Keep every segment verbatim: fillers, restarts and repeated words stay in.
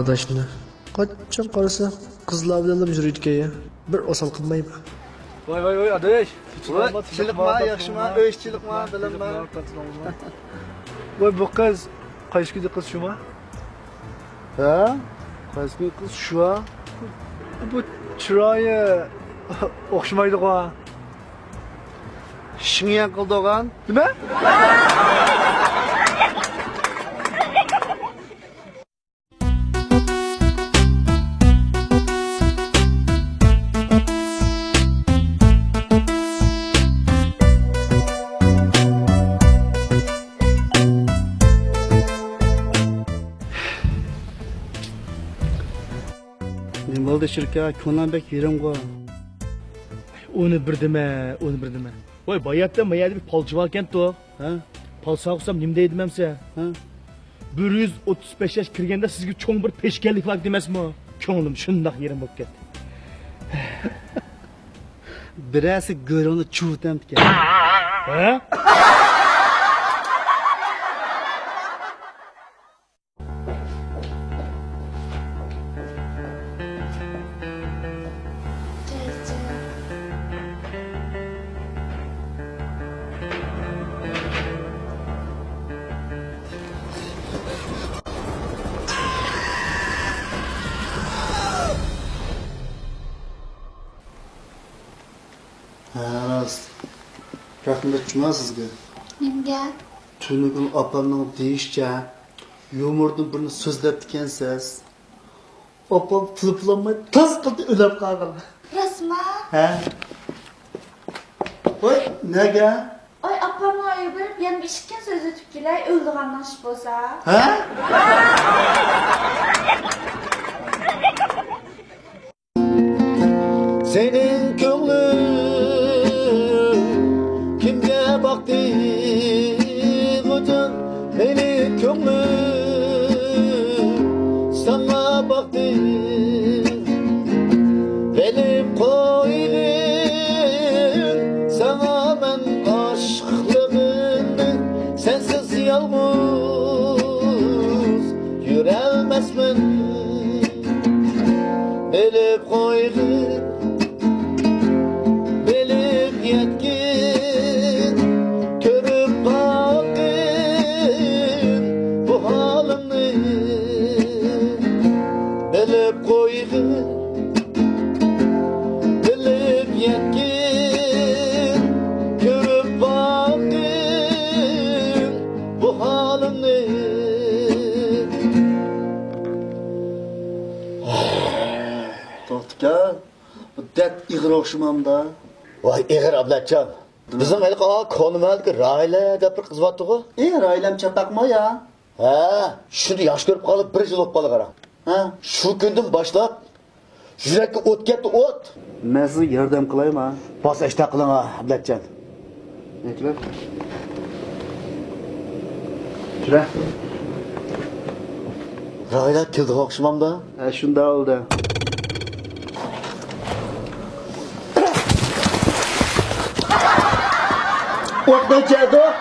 ئاداشنى قاچان قارىسا قىزلار بىلەنلا يۈرىدىكەن يا. بىر ئوسال قىلمايمۇ؟ ۋاي، ۋاي، ۋاي، ئاداش. ۋاي، تىنچلىقما، ياخشىما، ئۆي تىنچلىقما، بالامما؟ ۋاي، بۇ قىز قايسى كۈندە قىز شۇما؟ ھە؟ قايسى كۈندە قىز شۇ؟ بۇ چىرايى ئوخشىمايدىغۇ. شىڭيەن قىلدىغان. نېمە؟ نېمە بولدى، شىركە؟ كۆڭلۈڭ بەك يېرىمغۇ. ئۇنى بىر دېمە، ئۇنى بىر دېمە. ۋاي، باياتتا ما يەردە بىر پالچى باركەنتۇ. ھە؟ پالچى ساغۇسام نېمە دەيدىم ئەمسە؟ ھە؟ بىر يۈز ئوتتۇز بەش ياش كىرگەندە سىزگە چوڭ بىر پېشكەللىك بار دېمەسمۇ؟ كۆڭلۈم شۇنداق يېرىم بولۇپ كەتتى. بىرەرسى گۆرۈڭنى چۇۋۇتامتىكەن. ھە؟ ھە، راست. رەھمەت جۇما سىزگە. نېمىگە؟ تۈنۈگۈن ئاپامنىڭ دېيىشىچە، يۇمۇردىن بىرنى سۆزلەپتىكەنسىز. ئاپام تېلېفونلانماي تاس قىلدى، ئۆلۈپ قالغان. راستما؟ ھە. ۋاي، نەگە؟ ئاي، ئاپامنىڭ ئۆيىگە بېرىپ، يەنە بىر ئىككى سۆزلىتىپ كېلەي، ئۆلىدىغاننىڭ ئىشى بولسا. ھە؟ سېنىڭ كۆڭلۈڭ كىمگە باقتى، غوجام؟ مېنىڭ كۆڭلۈم ساڭا باقتى. بىلىپ قويغىن ساڭا مەن ئاشىقلىقىمنى، سەنسىز يالغۇز يۈرەلمەسمەن. بىلىپ قويغىن، بىلىپ يەتكىن، كۆرۈپ باققىن بۇ ھالىمنى. بىلىپ قويغىن، بىلىپ يەتكىن، كۆرۈپ باققىن بۇ ھالىمنى. توختىكەن، بۇ دەت ئېغىر ئوخشىمامدا؟ ۋاي، ئېغىر، ئابلەتجان. نېمە؟ بىزنىڭ ھېلىقى، ئا، كونىمەلدىكى راھىلە دەپ بىر قىز بارتتىغۇ؟ ئى، راھىلەم چاتاقمۇ يا؟ ھە، شۇنى ياخشى كۆرۈپ قالىپ بىر يىل بولۇپ قالدى قارا. ھە؟ شۇ كۈندىن باشلاپ يۈرەككە ئوت كەتتى، ئوت. مەن سىزگە ياردەم قىلايما؟ باسا ئىشتە قىلىڭا، ئابلەتجان. ئېيتىۋەر. كىرە. راھىلە كېلىدىغۇ ئوخشىمامدا؟ ھە، شۇنداق بولدى. ئوتنى چەدۇق.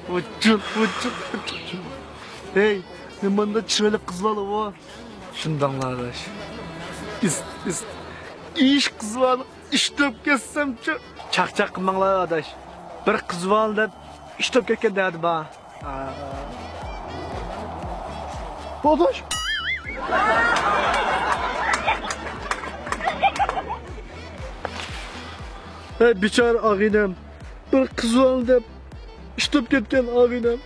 ۋۇجۇپ، ۋۇجۇپ، ۋۇجۇپ. ھەي، نېمانداق چىرايلىق قىز بالا بۇ. شۇنداقلا ئاداش. ئىس، ئىس. ئىش قىز بالا. ئىشتىن كەتسەمچۇ؟ چاقچاق قىلماڭلار ئاداش. بىر قىز بار دەپ ئىشتىن كەتكەن دەدى با. بولدۇش. ھەي بىچارە ئاغىنەم. بىر قىز بار دەپ ئىشتىن كەتكەن ئاغىنەم.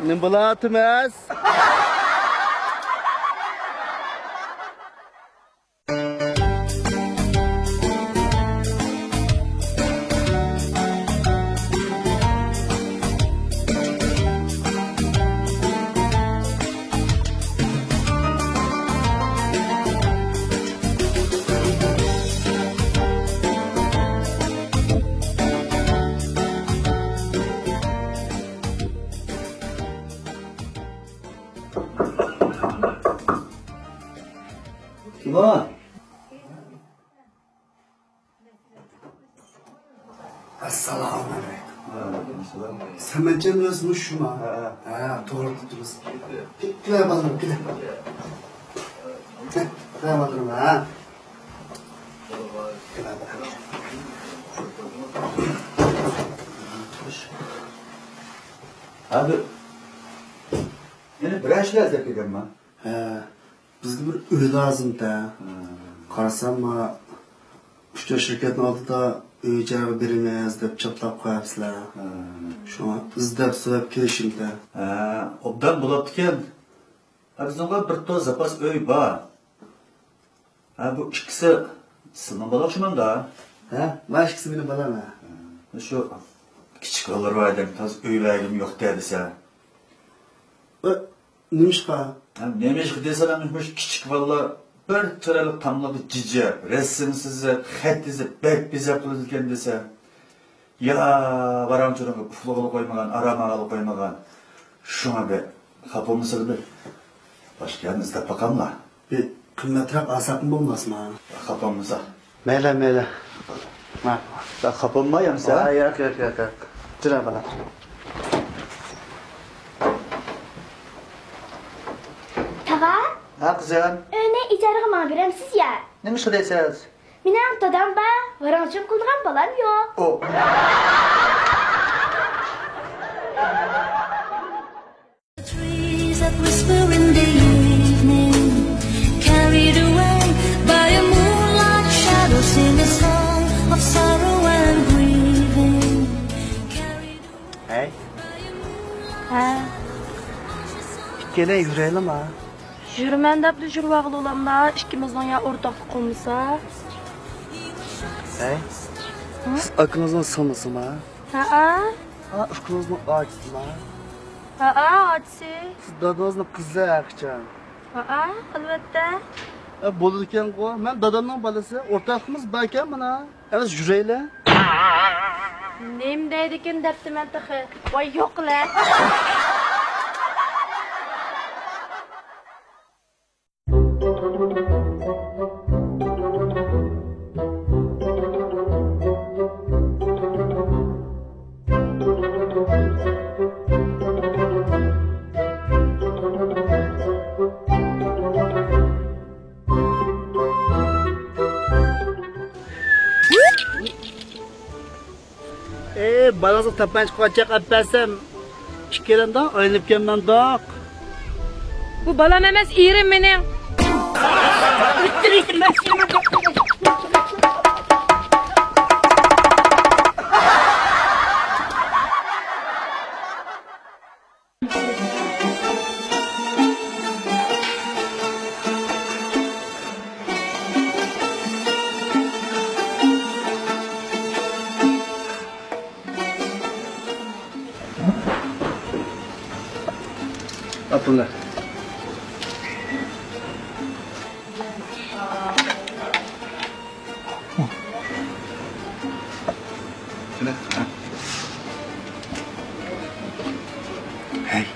نېمە بولاتىمىز؟ ئىمام. ئەسسالامۇئەلەيكۇم. ۋەئەلەيكۇمسالام. سەمەتجان ئۆزىمۇ شۇما؟ ھە، ھە. ھە، توغرا تۇتتىڭىز. كېلە بالىلار، كېلە. كېلە بالىلار، ھە. ھە، بىر، يەنە بىرەر ئىشلار ئىزدەپ كەلگەنما؟ ھە، بىزگە بىر ئۆي لازىمدە. ھە. قارىسام، ما ئۇچار شىركەتنىڭ ئالدىدا ئۆي ئىجارىگە بېرىمىز دەپ چاپلاپ قويۇپسىلەر. ھە. شۇڭا ئىزدەپ سۆرەپ كېلىشىمدە. ھە، ئوبدان بولاپتىكەن. ھە، بىزنىڭغۇ بىر تولا زاپاس ئۆي بار. ھە، بۇ ئىككىسى سىلىنىڭ بالاڭ شۇماندا؟ ھە، مانا ئىككىسى مېنىڭ بالام، ھە. ھە، شۇ كىچىك بالىلار بار ئىدى، تازا ئۆي بەرگۈم يوق دە دېسە. ئە، نېمىشقا؟ ھە، نېمىشقا دېسە، مانا مۇشۇ كىچىك بالىلار بىر چىرايلىق تاملارغا جىجىپ، رەسىم سىزىپ، خەت يېزىپ، بەك بېزەپ قىلىدىكەن دېسە. يا، ۋاراڭ-چۇرۇڭغا ئۇخلىغىلى قويمىغان، ئارام ئالغىلى قويمىغان. شۇڭا بەك خاپا بولمىسىلا بىر باشقا يەرنى ئىزدەپ باقاملا. بىر قىممەترەك ئالساقمۇ بولماسمۇ؟ خاپا بولمىسا. مەيلى، مەيلى. ماقۇل. سەن خاپا بولما يەمسە. ھە، ياق، ياق، ياق، ياق. جۈرە بالا. تاغا؟ ھە، قىزىم. ئۆينى ئىجارىغا ماڭا بېرەمسىز يا؟ نېمە ئىش قىلىسىز؟ مېنىڭ دادام بار، ۋاراڭ-چۇرۇڭ قىلىدىغان بالام يوق. ئو. Trees that whisper in the evening, carried away by a moonlight shadow, sing a song of sorrow and grieving. Carried away ھەي. ھە. ئىككىيلەن يۈرەيلىما. يۈرىمەن دەپلا يۈرۈۋالغىلى بولامدا، ئىككىمىزنىڭ يا ئورتاقلىق بولمىسا. ھەي. ھە؟ سىز ئاكىڭىزنىڭ سىڭلىسىما؟ ھەئە. ھە، ئۇكىڭىزنىڭ ئاچىسىما؟ ھەئە، ئاچىسى. سىز دادىڭىزنىڭ قىزى ھەقىچان؟ ھەئە، ئەلۋەتتە. ئە، بولىدىكەنغۇ، مەن دادامنىڭ بالىسى، ئورتاقلىقىمىز باركەن مانا. ئەمىسە يۈرەيلى. نېمە دەيدىكىن دەپتىمەن تېخى. ۋاي يوقلە. ئەي، بالىڭىزغا تاپانچا قوچاق ئەپ بەرسەم، ئىككىيلەندە ئايلىنىپ كەلمەمدۇق. بۇ بالام ئەمەس، ئېرىم مېنىڭ. ئاپىلار. ھەي،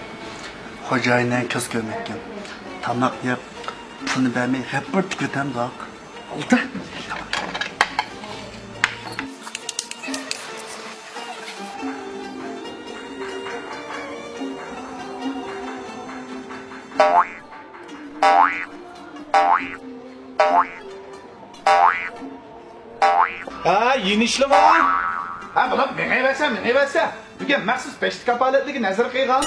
خوجايىننى كۆز كۆرمەيدىكەن. تاماق يەپ، پۇلنى بەرمەي، غەپپىرىتىپ كېتەمدۇق. ئالدى. ھە، يېنىشلىما. ھە، بۇلار مېڭىۋەرسە، مېڭىۋەرسە. بۈگۈن مەخسۇس بەشلىك كاپالەتلىكى نەزەر قىلغان.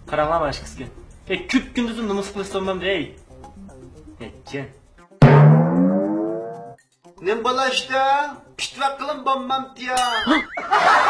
قاراڭلار مانا ئىككىسىگە. ئەي، كۈپ كۈندۈزۈم نومۇس قىلىش سولمامدۇ، ئەي. نەچچە. نېمە بولاشتا؟ پىت ۋەقىلىم بولمامتى يا؟